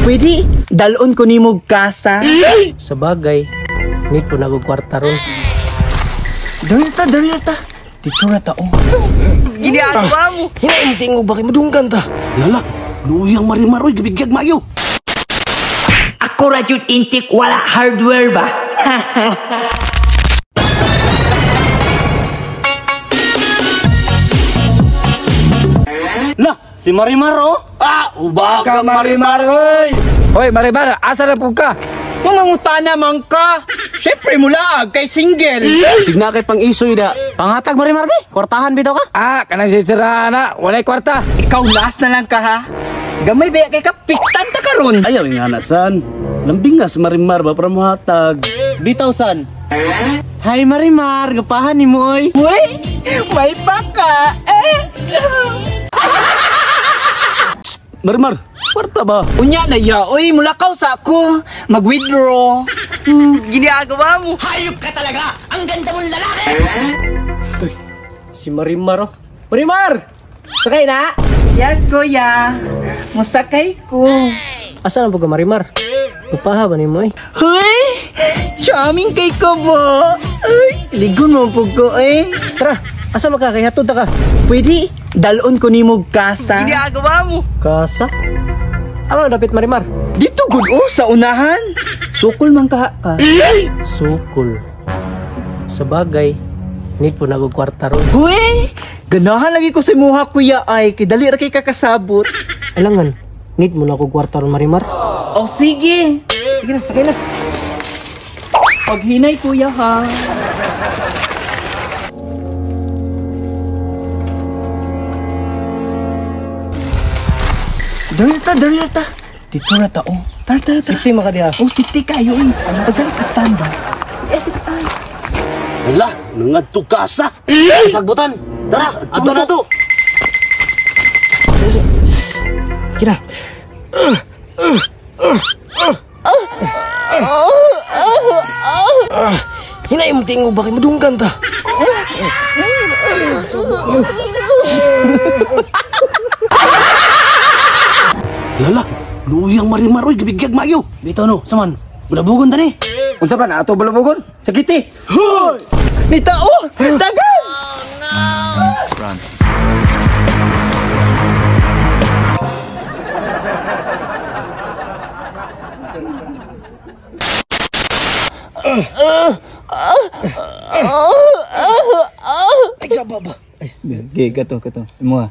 Pwede, dalon ko nimo kasa. Sa bagay, need po na kwarta ron. Dari ta, dari ta. Dito ra ta oh. Ginagawa mo. Hinaim tingog ba kay madunggan ta? Lala, luyang Marimar oy, gibigyag maayo. Ako ra jud intik wala hardware ba. La, si Marimar oh. Ah, uba Ka Marimar oy. Hoy Marimar, asa na pud ka? Mangangutana man ka. Syempre mulaag kay single. Signa kay pang isoy da. Pangatag Marimar be, kwartahan bitaw ka. Ah, kanang sisira na, walay kwarta. Ikaw last na lang ka ha. Gamay ba kay ka piktan ta karon. Ayaw nga na san. Lambing nga si Marimar ba para muhatag. Bitaw san. Hi Marimar, gapahan nimo oy. Uy, may paka. Eh. Marimar, kwarta ba? Unya na ya, oy, mulakaw sa ako. Mag-withdraw. Ginagawa mo. Hayop ka talaga. Ang ganda mong lalaki. Uy, si Marimar oh. Marimar! Sakay na! Yes, kuya. Musakay ko. Asa na po ka Marimar? Upaha ba nimo eh? Huy! Charming kay ko ba? Ay, ligon mo po ko eh. Tara, asa man ka kay hatod ta ka? Pwede, dalon ko nimo kasa. Ginagawa mo. Kasa? Ano ang dapit Marimar? Dito gud oh, sa unahan. Sukol man ka ka. Sukol. Sa bagay, need po na kwarta ron. Huy! Ganahan lagi ko sa imuha kuya ay kay dali ra kay kakasabot. Alangan, need mo na ko kwarta ron Marimar. O sige. Sige na, sakay na. Paghinay kuya ha. Dari ta, dari ta. Dito ra ta oh. Tara, tara, tara. Safety makadiha. Oh, safety kayo eh. Pagdali ka stand ba? Eh, ay. Hala, nangadto kasa. Sagbutan. Tara, adto na to. Kina. Hinaim tingog ba kay madunggan ta? Lala, luyang Marimar oy, gibigyag maayo. Bitaw no, saman. Bulabugon tani. Unsa ba na ato balabugon? Sakiti. Hoy! May tao! Dagan! Ay sa baba. Ay, okay, kato, kato. Imo ah.